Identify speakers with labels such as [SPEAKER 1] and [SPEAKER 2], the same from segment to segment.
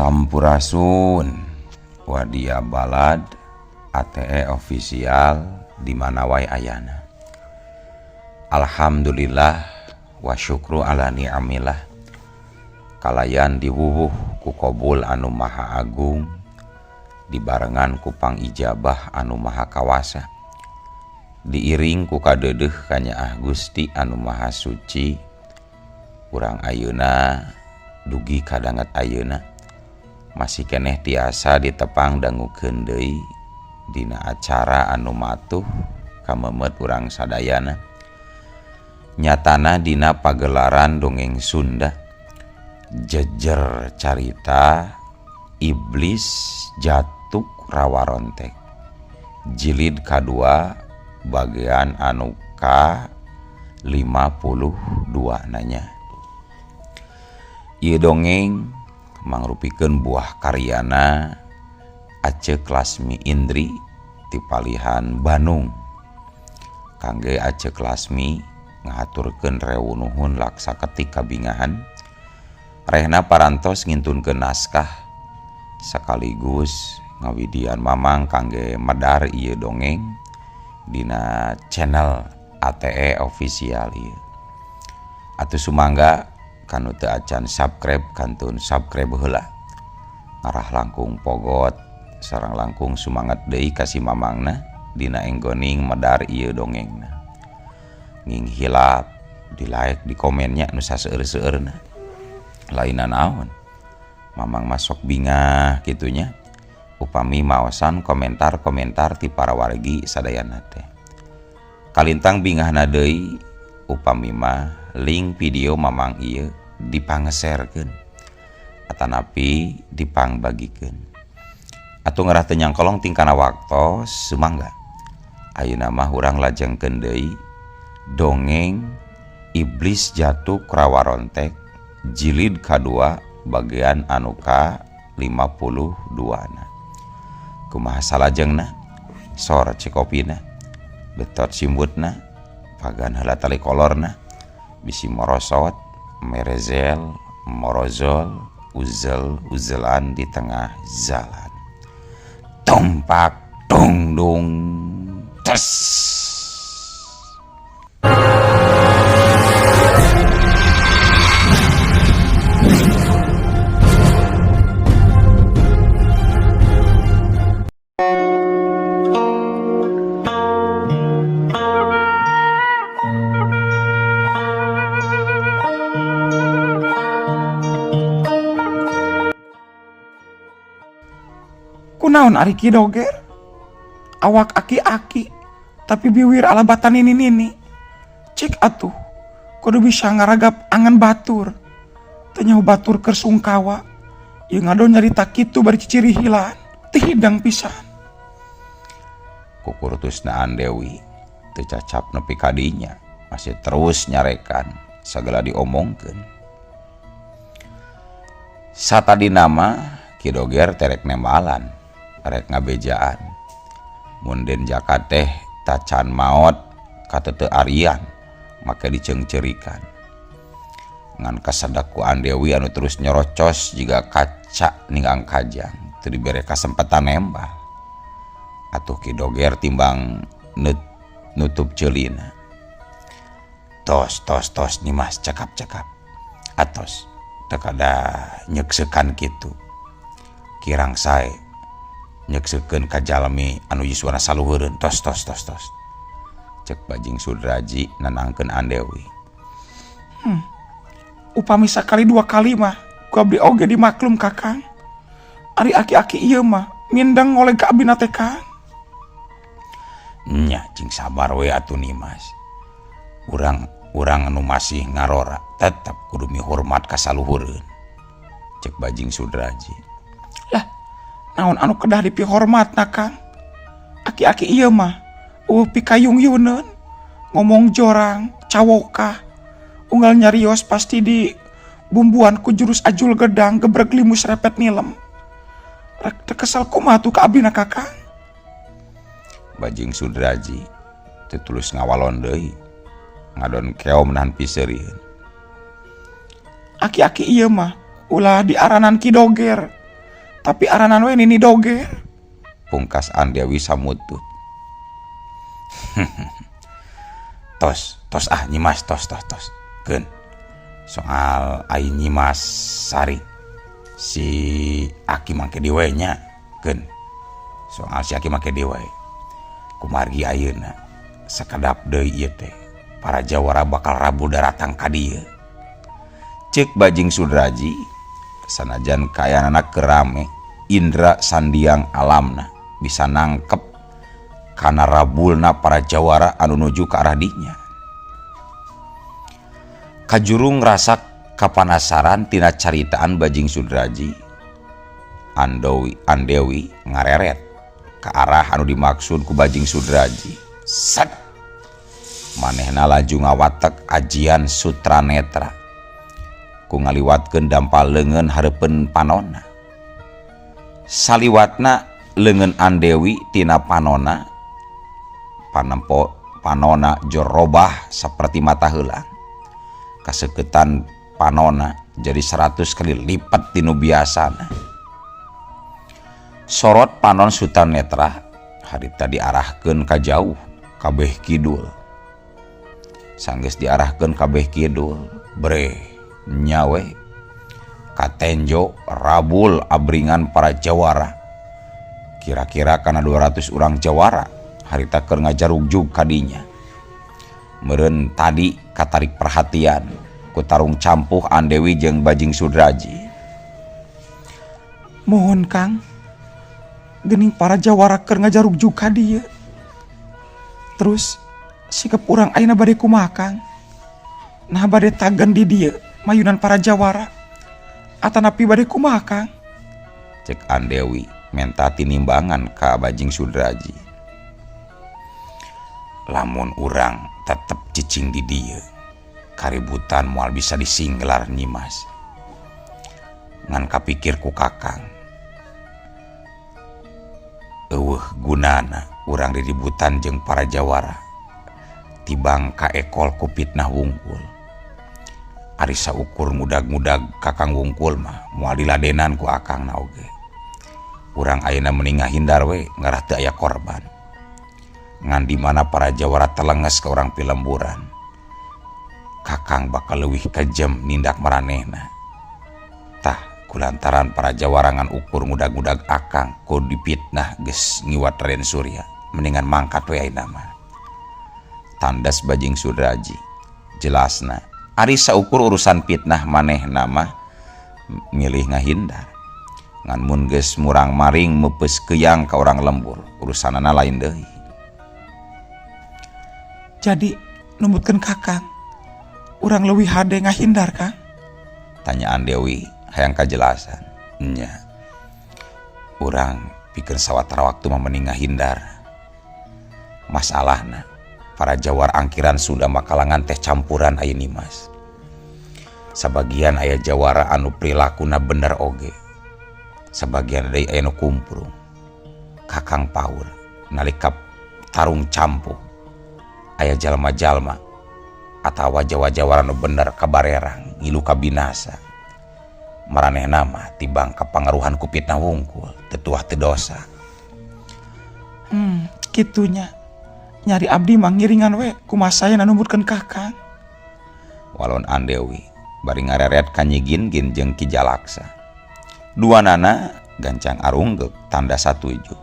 [SPEAKER 1] Sampurasun Wadia Balad ATE official di mana wae ayana. Alhamdulillah wa syukru ala ni'amillah. Kalayan diwuwuh ku kobul anu maha agung, dibarengan ku pangijabah anu maha kawasa, diiring ku kadeudeuh kanyaah Gusti anu maha suci. Urang ayeuna dugi kadanget ayeuna masih keneh tiasa ditepang dangukeun deui dina acara anu matuh kamemet urang sadayana, nyatana dina pagelaran dongeng Sunda jejer carita Iblis Jatuk Rawarontek jilid kadua bagian anu ka 52 nanya. Ieu dongeng mangrupikeun buah karyana Acek Lasmi Indri ti palihan Bandung. Kangge Acek Lasmi ngahaturkeun rewu nuhun laksa ketik kabingahan rehna parantos ngintunkeun naskah sekaligus ngawidian mamang kangge medar ieu dongeng dina channel ATE official ieu. Atuh sumangga kanu teu acan subscribe kantun subscribe heula, ngarah langkung pogot sareng langkung sumanget deui ka si mamangna dina enggoning medar ieu dongengna. Nging hilap di like di komennya nu saseueur-seueurna, lainna naon mamang masuk bingah kitunya upami maosan komentar-komentar ti para wargi sadayana teh. Kalintang bingahna deui upami mah link video mamang ieu dipangeserkeun atanapi dipangbagikeun. Atuh ngarah teu nyangkolong tingkana waktos sumangga ayeuna mah urang lajengkeun deui dongeng Iblis Jatuk Rawarontek jilid kadua bagian anu ka 52 na. Kumaha salajengna? Sor cikopina, betot simbutna, pagan heula tali kolorna, bisi morosot, merezel, morozol, uzel uzelan di tengah jalan. Tumpak dung dung tes.
[SPEAKER 2] Kunaon ari Ki Doger? Awak aki-aki tapi biwir ala batan nini-nini. Cik atuh kudu bisa ngaragap angan batur. Teu nyaho batur keur sungkawa. Ieu ngadon nyarita kitu bari ciciri hilan. Teu hidang pisan.
[SPEAKER 1] Kukurtusna Andewi teu cacap nepi ka dinya, masih terus nyarekan sagala diomongkeun. Satadina mah Ki Doger terek nembalan, rek ngabejaan. Mun Den Jaka teh tacan maot kateteu arian, make diceungceurikan. Ngan kasedak ku Andewi anu terus nyorocos jiga kaca ninggang kajang, teu dibere kasempatan nembal. Atuh Ki Doger timbang nutup ceulina. Tos tos tos Nimas cekap-cekap. Atos teu kada nyekseukan kitu. Kirang sae nyekseukeun ka jalmi anu yuswana saluhureun. Tos tos tos tos. Cek Bajing Sudraji nanangkeun Andewi.
[SPEAKER 2] Upami sakali dua kali mah ku abdi oge dimaklum Kakang. Ari aki-aki ieu mah mindeng ngoleg ka abdi na teh Kang.
[SPEAKER 1] Nya cing sabar we atuh Nimas. Urang anu masih ngarora tetep kudu mihormat ka saluhureun. Cek Bajing Sudraji.
[SPEAKER 2] Lah, naon anu kedah dipihormatna Kang? Aki-aki ieu mah eueuh pikayung-yuneun, ngomong jorang, cawokah, unggal nyarios pasti di bumbuan ku jurus ajul gedang gebreg limus repet nilem. Rek teu kesel kumaha tuh ka abdina Kakang?
[SPEAKER 1] Bajing Sudraji teu tulus ngawalon deui, ngadon keom nahan piseurieun.
[SPEAKER 2] Aki-aki ieu mah ulah diaranan Ki Doger. Tapi aranan we Nini Doger.
[SPEAKER 1] Pungkas Andewi samutut. Tos, tos ah Nyimas, tos tos tos. Keun. Soal ai Nyimas Sari si Aki mangke deui we nya. Keun. Soal si Aki mangke deui we. Kumargi ayeuna sakedap deui ieu teh para jawara bakal rabu daratang ka dieu. Ceuk Bajing Sudraji sanajan kaayaanana keur rame Indra Sandiang alamna bisa nangkep kana rabulna para jawara anu nuju ka arah dinya. Kajurung rasa kapanasaran tina caritaan Bajing Sudraji. Andowi Andewi ngareret ka arah anu dimaksud ku Bajing Sudraji. Set. Manehna laju ngawatek ajian Sutranetra. Ku ngaliwatkeun dampal leungeun hareupeun panonna. Saliwatna leungeun Andewi tina panonna panempo panona jor robah saperti mata heulang. Kaseketan panona jadi 100 kali lipat tinu biasana. Sorot panon Sutanetra harita diarahkeun ka jauh kabeh kidul. Sanggeus diarahkeun kabeh kidul, breh nyawe katenjo rabul abringan para jawara. Kira-kira kana 200 urang jawara harita keur ngajarugjug kadinya. Meureun tadi katarik perhatian ku tarung campuh Andewi jeung Bajing Sudraji.
[SPEAKER 2] Mohon Kang, geuning para jawara keur ngajarugjug ka dieu. Terus sikap urang ayeuna bade kumaha Kang? Nah bade tagen di dieu mayunan para jawara atanapi bade kumaha Kang?
[SPEAKER 1] Cek Andewi menta tinimbangan ka Bajing Sudraji. Lamun urang tetep cicing di dieu, kaributan moal bisa disinggelar Nyimas. Ngan kapikir ku Kakang, eueuh gunana urang diributan jeung para jawara tibang kaekol ku fitnah wungkul. Ari saukur ngudag-ngudag Kakang wungkul mah moal diladenan ku Akang na oge. Urang ayeuna mending ngahindar we ngarah teu aya korban. Ngan di mana para jawara telenges ke urang pilemburan, Kakang bakal leuwih kejem nindak maranehna. Tah kulantaran para jawara ngan ukur ngudag-ngudag Akang ku dipitnah geus ngiwat Raden Surya, mendingan mangkat we ayeuna mah. Tandas Bajing Sudraji. Jelasna ari saukur urusan fitnah manehna mah milih ngahindar. Ngan mun geus murang-maring meupeus keuyang ka urang lembur, urusanana lain deui.
[SPEAKER 2] Jadi numutkeun Kakang, urang leuwih hade ngahindar Kang?
[SPEAKER 1] Tanya Andewi hayang kajelasan. Nya. Urang pikeun sawatara waktu mah mending ngahindar. Masalahna para jawara angkiran Sunda makalangan teh campuran aya Nimas. Sabagian aya jawara anu prilakuna bener oge. Sabagian deui aya nu kumprung. Kakang paur nalika tarung campuh aya jalma-jalma atawa jawa-jawara nu bener kabarerang ngilu kabinasa. Maranehna mah tibang kapangaruhan ku fitnah wungkul teu tuah teu dosa.
[SPEAKER 2] Kitunya. Nyari abdi mah ngiringan we kumaha saya numutkeun Kakang.
[SPEAKER 1] Walon Andewi bari ngareret ka Nyi Gin-gin jeung Ki Jalaksa. Duanana gancang arunggeuk tanda satuju.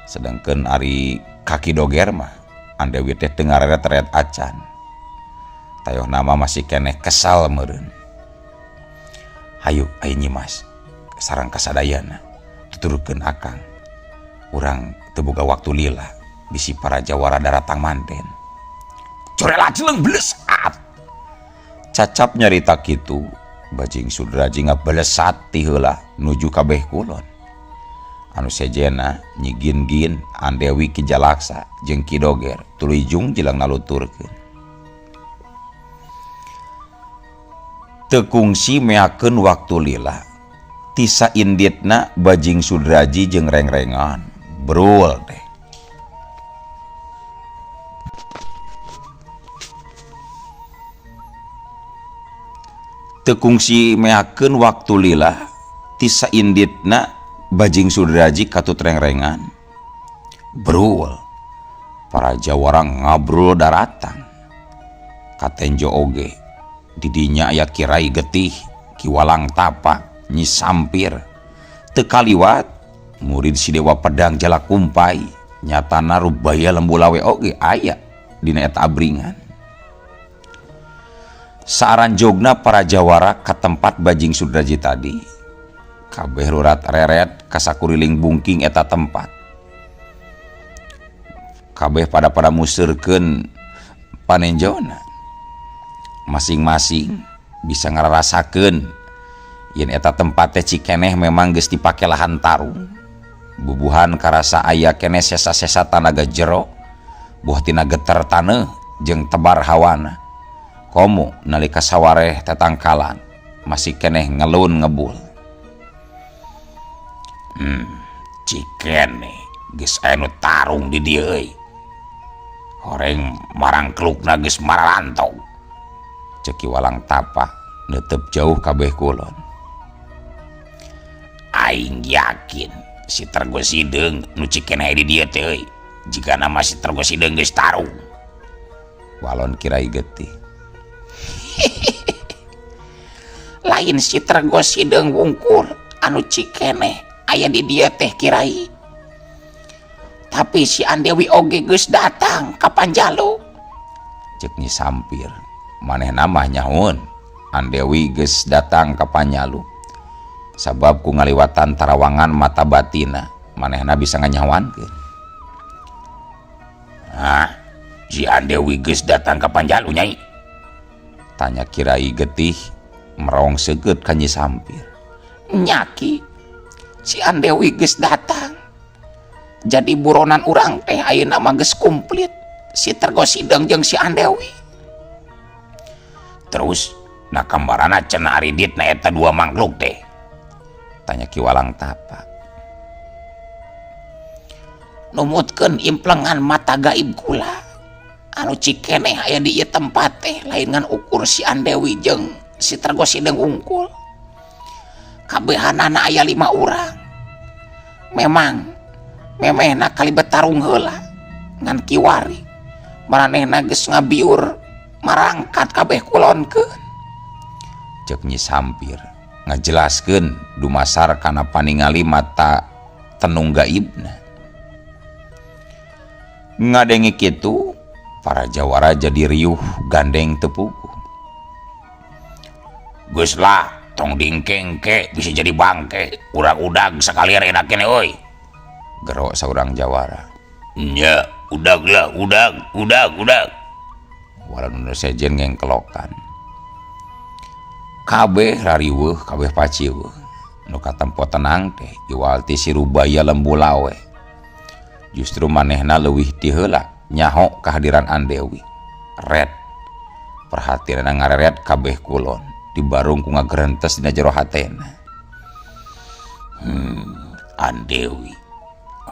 [SPEAKER 1] Sedengkeun ari ka Ki Doger mah Andewi teh teu ngareret-eret acan. Tayoh nama masih keneh kesal meureun. Hayu aya Nyimas sareng kasadayana tuturkeun Akang. Urang teu boga waktu lila bisi para jawara daratang manten. Corela jeleng blesat. Cacap nyarita kitu, Bajing Sudraji ngabelesat ti heula nuju kabeh kulon. Anu sejena Nyi Gin-gin, Andewi Ki Jalaksa jeung Ki Doger tuluy jung jelang naluturkeun. Teu kungsi meakeun waktu lila. Tisa inditna Bajing Sudraji jeung rengrengan brul teh. Teu kungsi meakeun waktu lila. Ti sainditna Bajing Sudraji katut rengrengan. Brul. Para jawara ngabrul daratang. Katenjo oge. Didinya aya Kirai Getih, Ki Walang Tapa, Nyi Sampir. Teu kaliwat murid si Dewa Pedang Jala Kumpai, nyatana Rubaya Lembulawe oge aya dina eta abringan. Saaranjogna para jawara ka tempat Bajing Sudraji tadi. Kabeh rurat reret kasakuriling bungking eta tempat. Kabeh pada museurkeun panenjona. Masing-masing bisa ngararasakeun yen eta tempat teh cikeneh memang geus dipake lahan tarung. Bubuhan karasa aya keneh sesa-sesa tanaga jero, buah tina geter taneuh jeung tebar hawana. Komo nalika sawareh tetangkalan masih keneh ngelun ngebul. Cikeneh geus aya nu tarung di dieu euy. Horeng marangklukna geus mararantog. Cek Ki Walang Tapa neuteup jauh kabeh kulon. Aing yakin si Tergo Sideung nu cikeneh di dieu teh euy. Jigana mah si Tergo Sideung geus tarung. Walon Kirai Getih. Lain si Tergo Sideung wungkul anu cikeneh aya di dieu teh Kirai. Tapi si Andewi oge geus datang ka Panjalu. Cek Nyi Sampir. Manehna mah nyahoeun Andewi geus datang ka Panjalu. Sabab ku ngaliwatan tarawangan mata batina, manehna bisa nganyahoankeun. Hah? Si Andewi geus datang ka Panjalu nyai? Tanya Kirai Getih merong seukeut ka Nyi Sampir. Nya Ki, si Andewi geus datang. Jadi buronan urang teh ayeuna mah geus komplit. Si Tergo Sideung jeung si Andewi. Terus na kambarana cenah ariditna eta dua mangkluk teh? Tanya Ki Walang Tapa. Numutkeun implengan mata gaib kula. Anu cikeneh aya di ieu tempat teh lain ngan ukur si Andewi jeung si Tergo Sideung unggul. Kabehanana aya 5 urang. Memang memehna kali betarung heula ngan kiwari. Maranehna geus ngabiur marangkat kabeh kulonkeun. Cek Nyi Sampir ngajelaskeun dumasar kana paningali mata tenung gaibna. Ngadenge kitu para jawara jadi riuh gandeng teu puguh. Geus lah tong dingkengke bisa jadi bangke. Urang udag sakalian enak keneh euy. Gero saurang jawara. Nya, udag lah, udag, udag, udag. Walau nu sejen ngengkelokan. Kabeh rariweuh, kabeh paciweuh. Nu katempo tenang teh iwal ti si Rubaya Lembulawe. Justru manehna leuwih ti heula nyaho kehadiran Andewi. Red. Perhatianna ngareret kabeh kulon. Dibarung ku ngagerentes dina jero hatena. Andewi.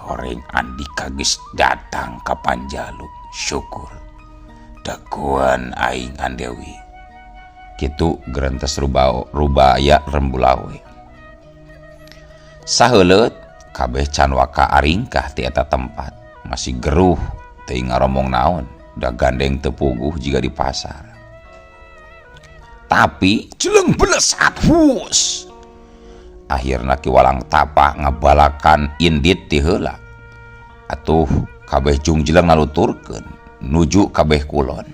[SPEAKER 1] Horeng Andika geus datang ka Panjalu. Syukur. Daguan aing Andewi. Kitu gerentes Rubaya Rembulawe. Saheuleut kabeh can waka aringkah ti eta tempat. Masih geruh teuing ngaromong naon, da gandeng teu puguh jiga di pasar. Tapi jeleng belesat hus. Akhirna Ki Walang Tapa ngabalakan indit ti heula. Atuh kabeh jungjeleng naluturkeun nuju kabeh kulon.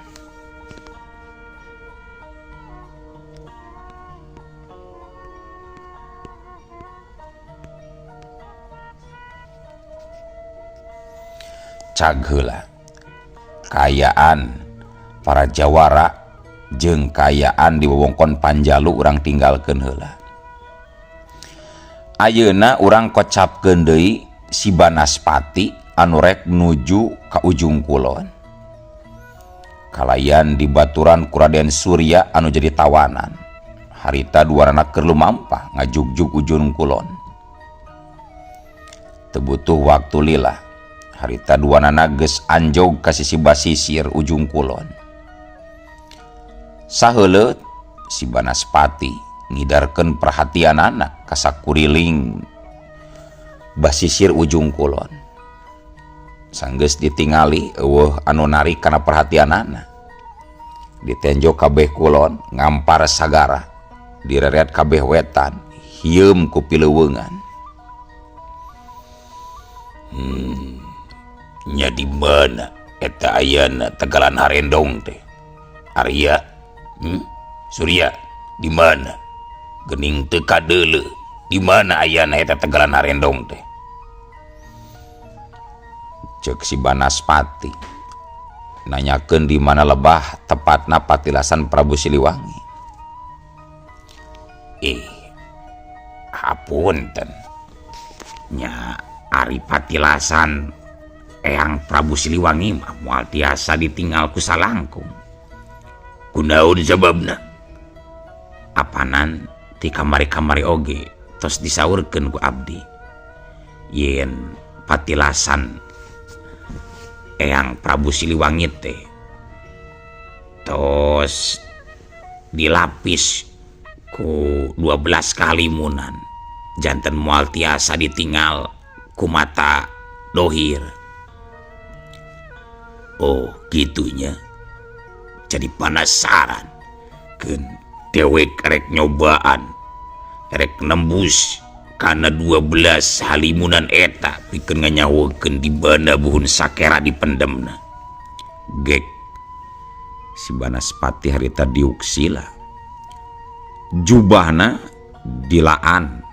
[SPEAKER 1] Cag heula kaayaan para jawara jeung kaayaan di wewengkon Panjalu urang tinggalkeun heula. Ayeuna urang kocapkeun deui si Banaspati anu rek nuju ka ujung kulon. Kalayan dibaturan ku Raden Surya anu jadi tawanan. Harita duarana keur lumampah ngajugjug ujung kulon. Teu butuh waktu lila. Harita duanana geus anjog ka sisi basisir ujung kulon. Saheuleut si Banaspati Ngidarkeun perhatianana ka sakuriling basisir ujung kulon. Sanggeus ditingali euweuh anu narik kana perhatianana. Ditenjo kabeh kulon, ngampar sagara, direret kabeh wetan, hieum ku pileuweungan. Nya di mana eta ayana Tegalan Harendong teh? Arya, Surya, di mana? Gening teu kadeuleu. Di mana ayana eta Tegalan Harendong teh? Cek si Banaspati nanyakeun di mana lebah tepatna patilasan Prabu Siliwangi. Hapunten nya, ari patilasan Eyang Prabu Siliwangi mah moal tiasa ditinggal ku salangkung. Kunaon sababna? Apanan ti kamari-kamari oge tos disaurkeun ku abdi yen patilasan Eyang Prabu Siliwangi teh tos dilapis ku 12 kalimunan, janten moal tiasa ditinggal ku mata dohir. Oh, gitunya. Jadi penasaran. Keun dewek rek nyobaan, rek nembus kana 12 halimunan eta pikeun nganyahokeun di mana buhun sakera dipendemna. Gek si Banaspati harita diuk sila. Jubahna dilaan.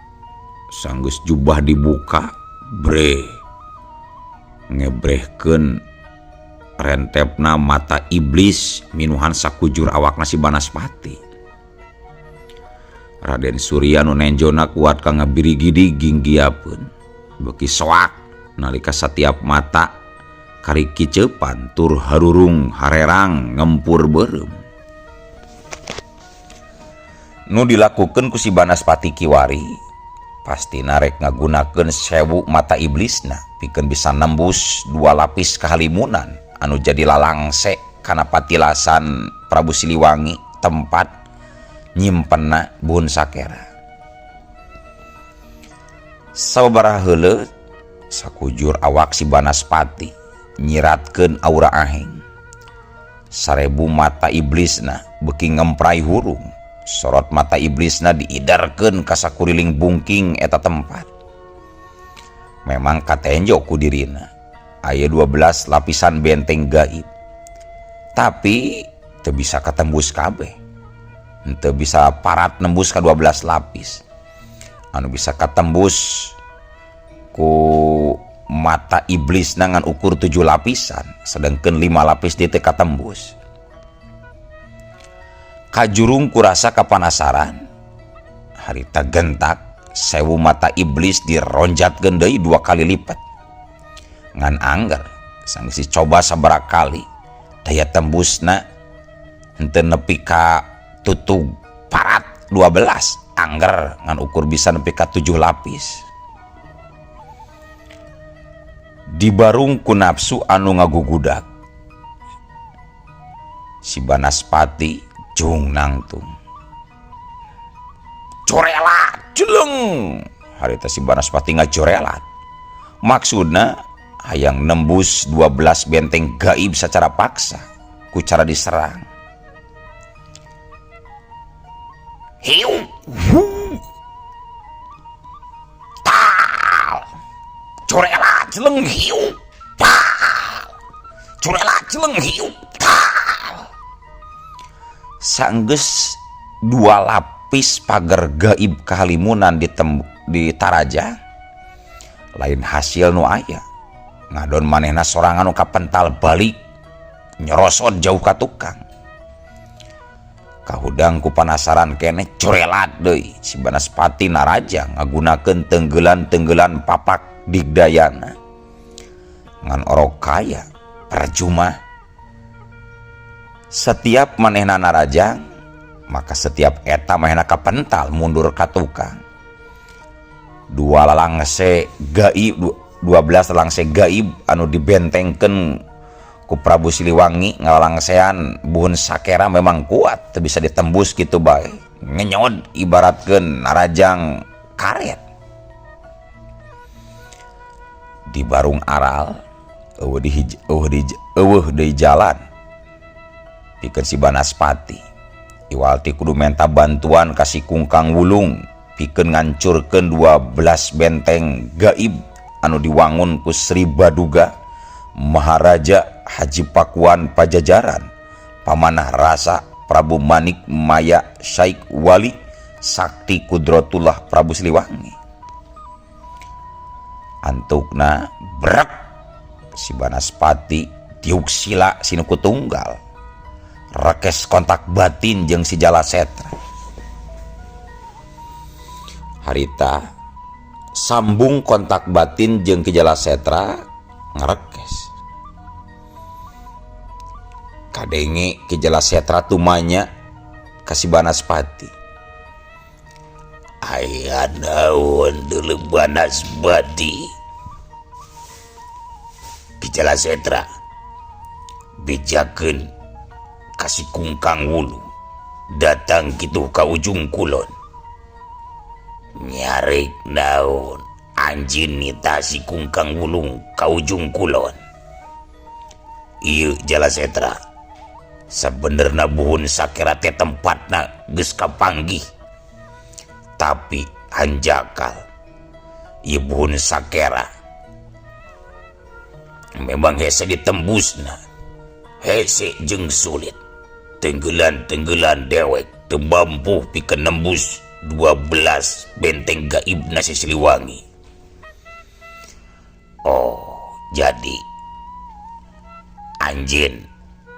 [SPEAKER 1] Sanggeus jubah dibuka, bre ngebrehkeun rentepna mata iblis minuhan sakujur awakna si Banaspati. Raden Surya nu nenjona kuat ka ngabirigidi ginggiapeun. Beuki soak nalika satiap mata kari kiceupan tur harurung harerang ngempur beureum. Nu dilakukeun ku si Banaspati kiwari pastina rek ngagunakeun 1000 mata iblisna pikeun bisa nembus 2 lapis kahalimunan anu jadi lalangse kana patilasan Prabu Siliwangi tempat nyimpenna Bun Sakera. Sababaraha heuleuh sakujur awak si Banaspati nyiratkeun aura aheng. 1000 mata iblisna beuki ngemprai hurung. Sorot mata iblisna diidarkeun ka sakuriling bungking eta tempat. Memang katenjo ku dirina aya 12 lapisan benteng gaib. Tapi teu bisa katembus kabeh. Teu bisa parat nembus ka 12 lapis. Anu bisa katembus ku mata iblisna ngan ukur 7 lapisan, sedangkeun 5 lapis dieu teu katembus. Kajurung kurasa kapanasaran, harita gentak 1000 mata iblis dironjatkeun deui 2 kali lipat. Ngan angger sanggeus dicoba sabaraha kali daya tembusna henteu nepi ka tutug parat 12, angger ngan ukur bisa nepi ka 7 lapis. Dibarung ku nafsu anu ngagugudak, si Banaspati jung nangtung. Corelat jeleng. Harita si Banaspati ngajorelat. Maksudna hayang nembus 12 benteng gaib secara paksa ku cara diserang. Hiu hu tal. Corelat jeleng hiu tal. Corelat jeleng hiu tal. Sanggeus 2 lapis pagar gaib kahalimunan di Taraja lain hasil nu aya. Ngadon manehna sorangan nu kapental balik nyorosot jauh ka tukang. Kahudang ku panasaran keneh corelat deui si Banaspati naraja ngagunakeun tenggelan-tenggelan papak digdayana. Ngan orok kaya percuma. Setiap manehna narajang maka setiap eta manehna kapental mundur ka tukang. 2 lalangse gaib, 12 lalangse gaib anu dibentengkeun ku Prabu Siliwangi ngalangsean buhun sakera memang kuat teu bisa ditembus kitu bae. Ngenyod ibaratkeun narajang karet. Di Barung Aral eueuh di eueuh di eueuh deui jalan pikeun si Banaspati. Iwal ti kudu menta bantuan ka si Kungkang Wulung pikeun ngancurkeun 12 benteng gaib anu diwangun ku Sri Baduga Maharaja Haji Pakuan Pajajaran, Pamanah Rasa Prabu Manik Maya Syaikh Wali Sakti Kudrotullah Prabu Siliwangi. Antukna brek si Banaspati diuk sila sinuku tunggal rekes kontak batin jeung si Jala Setra. Harita sambung kontak batin jeung Ki Jala Setra ngarekes. Kadenge Ki Jala Setra tumanya ka si Banaspati. Aya naon deuleu Banaspati? Ki Jala Setra bejakeun ka si Kungkang Wulu datang kitu ka ujung kulon. Nyarek naon anjeun nita si Kungkang Wulung ka ujung kulon. Ieu Jala Setra sabenerna buhun sakera teh tempatna geus kapanggih, tapi hanjakal ieu buhun sakera memang hese ditembusna, hese jeung sulit. Tenggelan-tenggelan dewek teu mampu pikeun nembus 12 benteng gaibna si Siliwangi. Oh, jadi anjeun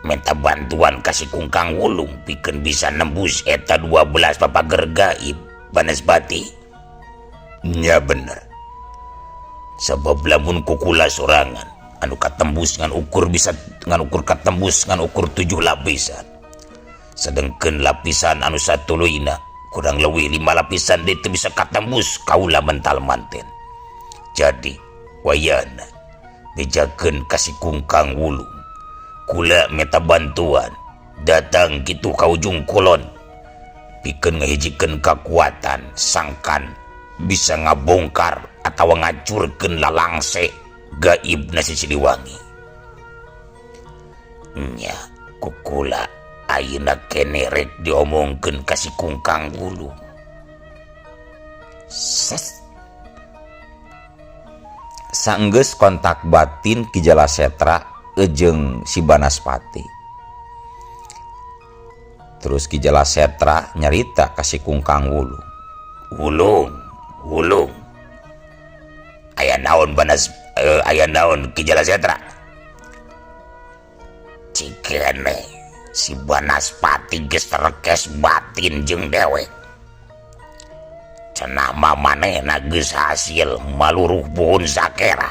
[SPEAKER 1] minta bantuan ka si Kungkang Wulung pikeun bisa nembus eta 12 papager gaib Banaspati. Nya bener. Sebab lamun kukula sorangan anu katembus ngan ukur bisa ngan ukur katembus ngan ukur 7 lapisan. Sedengkeun lapisan anu satuluyna kurang leuwih 5 lapisan deui teu bisa katembus kaula mental manten. Jadi wayana bejakeun ka si Kungkang Wulung kula meta bantuan datang kitu ka ujung kulon pikeun ngahijikeun kakuatan sangkan bisa ngabongkar atawa ngacurkeun lalangse gaib na si Siliwangi. Nya kukula ayeuna kene rek diomongkeun ka si Kungkang Wulung. Ses. Sanggeus kontak batin Ki Jala Setra jeung si Banaspati. Terus Ki Jala Setra nyarita ka si Kungkang Wulung. Wulung, Wulung. Aya naon Banas, aya naon Ki Jala Setra? Cikene si Banaspati geus rekes batin jeung dewek. Cenah mah manehna geus hasil maluruh buhun sakera.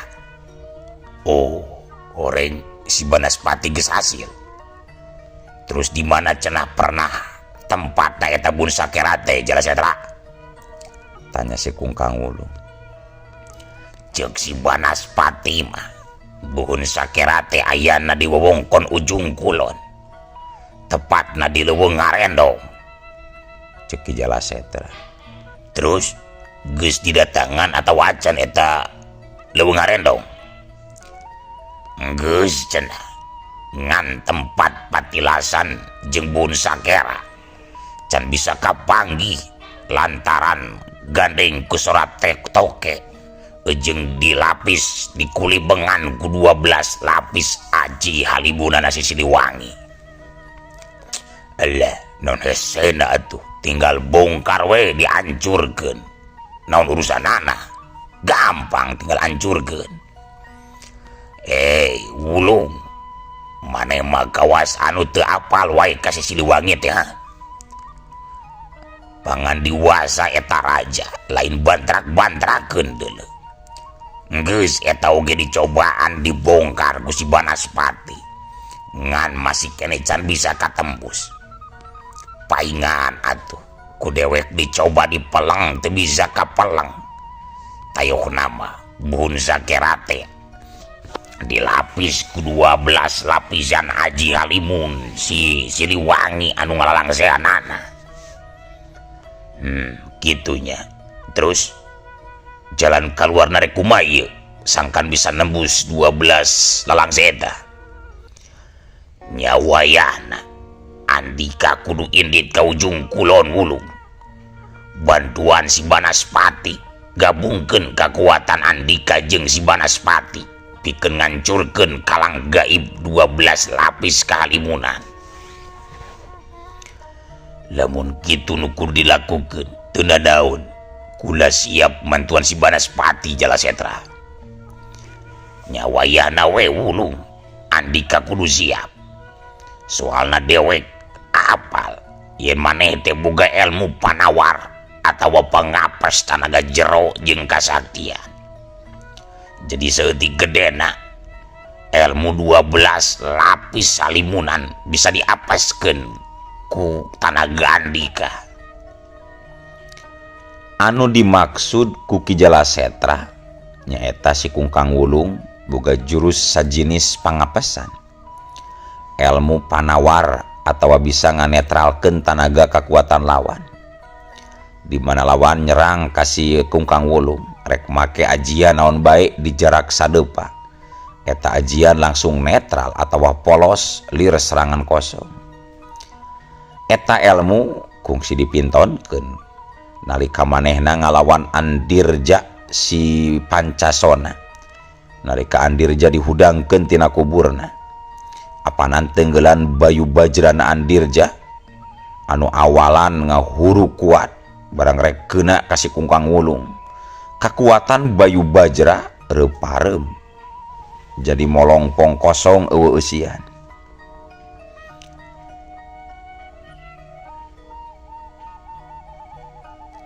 [SPEAKER 1] Oh, horeng si Banaspati geus hasil. Terus di mana cenah pernah tempat eta buhun sakera teh Jala Setra? Tanya si Kungkang Wulung. Ceuk si Banaspati mah buhun sakera teh ayana di wewengkon ujung kulon, tepatna di leuweung Ngarendong. Ceuk Ki Jala Setra. Terus geus didatangan atau acan eta leuweung Ngarendong? Geus cenah, ngan tempat patilasan jeung buhun sakera can bisa kapanggih lantaran gandeng ku surat toke jeung dilapis dikulibengan ku 12 lapis aji halimunana si Siliwangi. Alah, non hesena atuh tinggal bongkar we dihancurkeun. Naon urusanana? Gampang tinggal hancurkeun. Wulung, maneh mah kawas anu teu apal wae ka si Siliwangi teh ha? Pangan diwasa eta raja lain bantrak-bantrakeun deuleu. Geus eta oge dicobaan dibongkar ku si Banaspati. Ngan masih keneh can bisa katembus. Paingan atuh ku dewek dicoba dipeleng teu bisa kapeleng. Tayuh nama buhun sakera teh dilapis ku 12 lapisan aji halimun si Siliwangi anu ngalalangseanana. Kitunya. Terus jalan keluar rek kumaha ieu sangkan bisa nembus 12 lalangse eta. Nya wayahna Andika kudu indit ka ujung kulon Wulung. Bantuan si Banaspati, gabungkeun kekuatan Andika jeung si Banaspati pikeun ngancurkeun kalang gaib 12 lapis kahalimunan. Lamun kitu nu kudu dilakukeun teu nadaun. Kula siap mantuan si Banaspati Jalasetra. Nya wayahna we Wulung, Andika kudu siap. Soalna dewek apal yen maneh teh boga ilmu panawar atawa pangapes tanaga jero jeung kasaktian. Jadi saeutik gedena ilmu 12 lapis salimunan bisa diapeskeun ku tanaga Andika. Anu dimaksud ku Ki Jalasetra nyaeta si Kungkang Wulung boga jurus sajinis pangapesan. Ilmu panawar atawa bisa nganetralkeun tanaga kakuatan lawan. Di mana lawan nyerang ka si Kungkang Wulung rek make ajian naon bae di jarak sadepa. Eta ajian langsung netral atawa polos lir serangan kosong. Eta ilmu kungsi dipintonkeun nalika manehna ngalawan Andirja si Pancasona. Nalika Andirja dihudangkeun tina kuburna, apanan tenggelan Bayu Bajrana Andirja anu awalan ngahuru kuat barang rek keuna ka si Kungkang Wulung. Kakuatan Bayu Bajra reupareum jadi molongpong kosong eueuh eusian.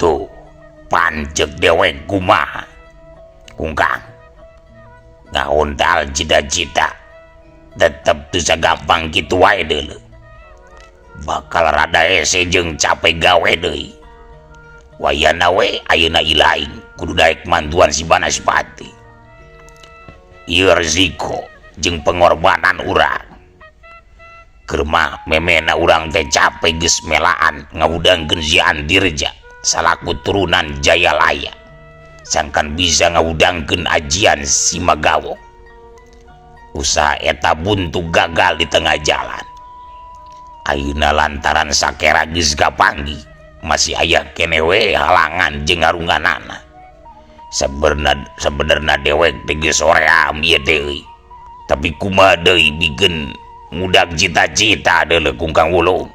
[SPEAKER 1] Tuh pancek dewek kumaha Kungkang ngahontal cita-cita tetep teu sagampang kitu wae deuleu. Bakal rada hese jeung capek gawe deui. Wayana we ayeuna ilaing kudu daek mantuan si Banaspati. Ieu resiko jeung pengorbanan urang. Keur mah memena urang teh capek geus melaan ngahudangkeun si Andirja salaku turunan Jayalaya. Sangkan bisa ngahudangkeun ajian si Magawok. Usaha eta buntu gagal di tengah jalan. Ayeuna lantaran sakera geus kapanggih, masih aya keneh we halangan jeung harunganana. Sebenarna dewek teh geus soream ieu teh euy. Tapi kumaha deui bikeun ngudag cita-cita deuleu Kungkang Wulung.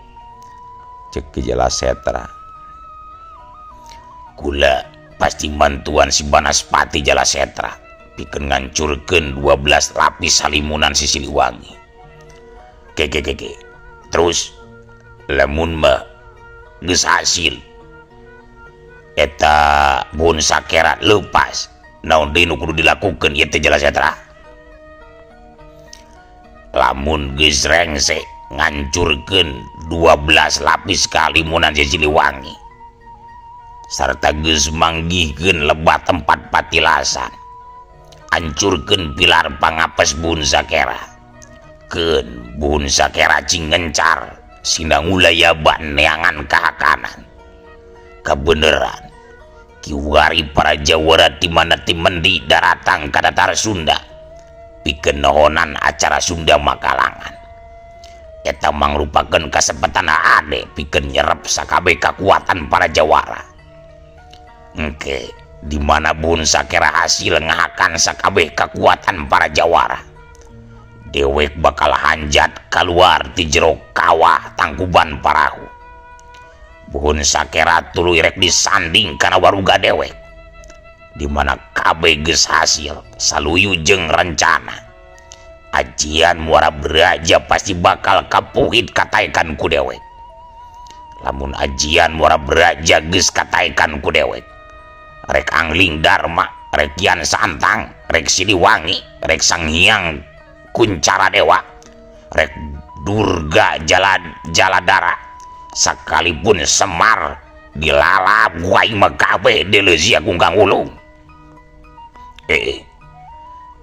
[SPEAKER 1] Cek Ki Jalasetra. Kula pasti bantuan si Banaspati Jalasetra pikeun ngancurkeun 12 lapis salimunan si Siliwangi. Keke. Terus lamun mah geus hasil eta bun sakera leupas, naon deui nu kudu dilakukeun ieu teh Jalasetra? Lamun geus rengse ngancurkeun 12 lapis kalimunan si Siliwangi sarta geus manggihkeun lebat tempat patilasan, hancurkeun pilar pangapes Bun Sakera. Keun Bun Sakera cing ngencar sindang ulayaban neangan kahakanan. Kabeneran kiwari para jawara ti mana ti mendi daratang ka datar Sunda pikeun nohonan acara Sunda Makalangan. Eta mangrupakeun kasempatan ade pikeun nyerep sakabeh kakuatan para jawara. Engke di mana Bun Sakera hasil ngahakan sakabeh kakuatan para jawara, dewek bakal hanjat keluar ti jero kawah tangkuban parahu. Bun Sakera tuluy rek disanding kana waruga dewek, di mana kabeh geus hasil saluyu jeung rencana. Ajian Muara Beraja pasti bakal kapuhit kataekan ku dewek. Lamun ajian Muara Beraja geus kataekan ku dewek, rek Angling Dharma, rek Kian Santang, rek Siliwangi, rek Sang Hyang Kuncara Dewa, rek Durga Jaladara, sekalipun Semar dilalap ku aing mah kabeh deuleu sia Kungkang Wulung.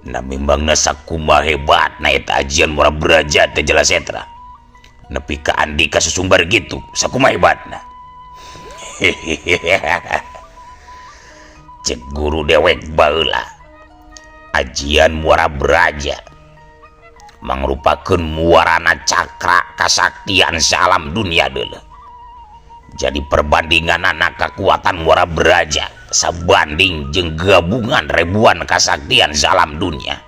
[SPEAKER 1] Na mimbangna sakumaha hebatna eta ajian Muara Beraja teh Jalasetra. Nepi ka Andika susumbar gitu, sakumaha hebatna. Cek guru dewek baheula ajian Muara Braja mangrupakeun muarana cakra kasaktian salam dunia deuleu. Jadi perbandingan anak kekuatan Muara Braja sabanding jeung gabungan ribuan kasaktian salam dunia.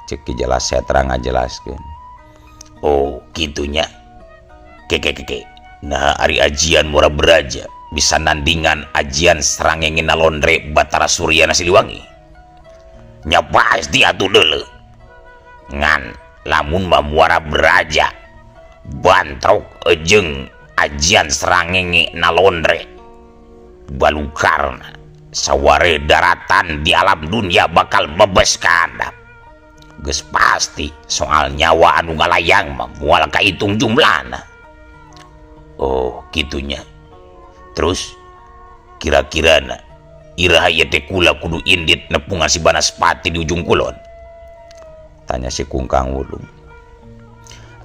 [SPEAKER 1] Cek Ki Jelas Setra ngajelaskeun. Oh kitunya. Keke keke. Nah ari ajian Muara Braja bisa nandingan ajian Srangenge Nalondre Batara Suryana Siliwangi. Nya pasti atuh deuleu. Ngan lamun mah Muara Braja bantrok jeung ajian Srangenge Nalondre balukarna saware daratan di alam dunia bakal bebes ka handap. Geus pasti soal nyawa anu ngalayang mah moal kahitung jumlahna. Oh kitunya. Terus kira-kirana iraha ieu teh kula kudu indit nepungan si Banaspati di ujung kulon? Tanya si Kungkang Wulung.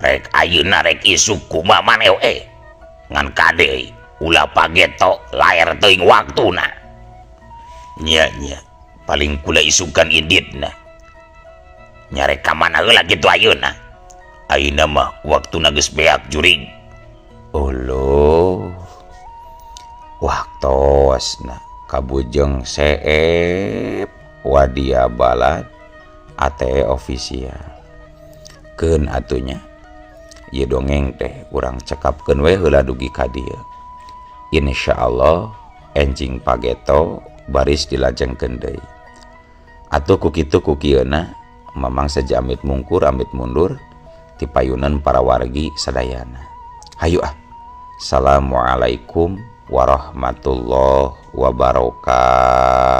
[SPEAKER 1] Rek ayeuna rek isuk kumaha maneh we. Ngan kade ulah pageto laer teuing waktuna. Nya nya paling kula isukan inditna. Nyarek ka mana heula kitu ayeuna? Ayeuna mah waktuna geus beak jurig. Uluh. Waktosna kabujeng seep wadia balad ATE official. Keun atunya ieu dongeng teh urang cekapkeun we heula dugi ka dieu. Insyaallah enjing pageto baris dilajengkeun deui. Atuh ku kitu ku kieuna Mamang saja amit mungkur amit mundur ti payunan para wargi sadayana. Hayu ah. Assalamualaikum warahmatullahi wabarakatuh.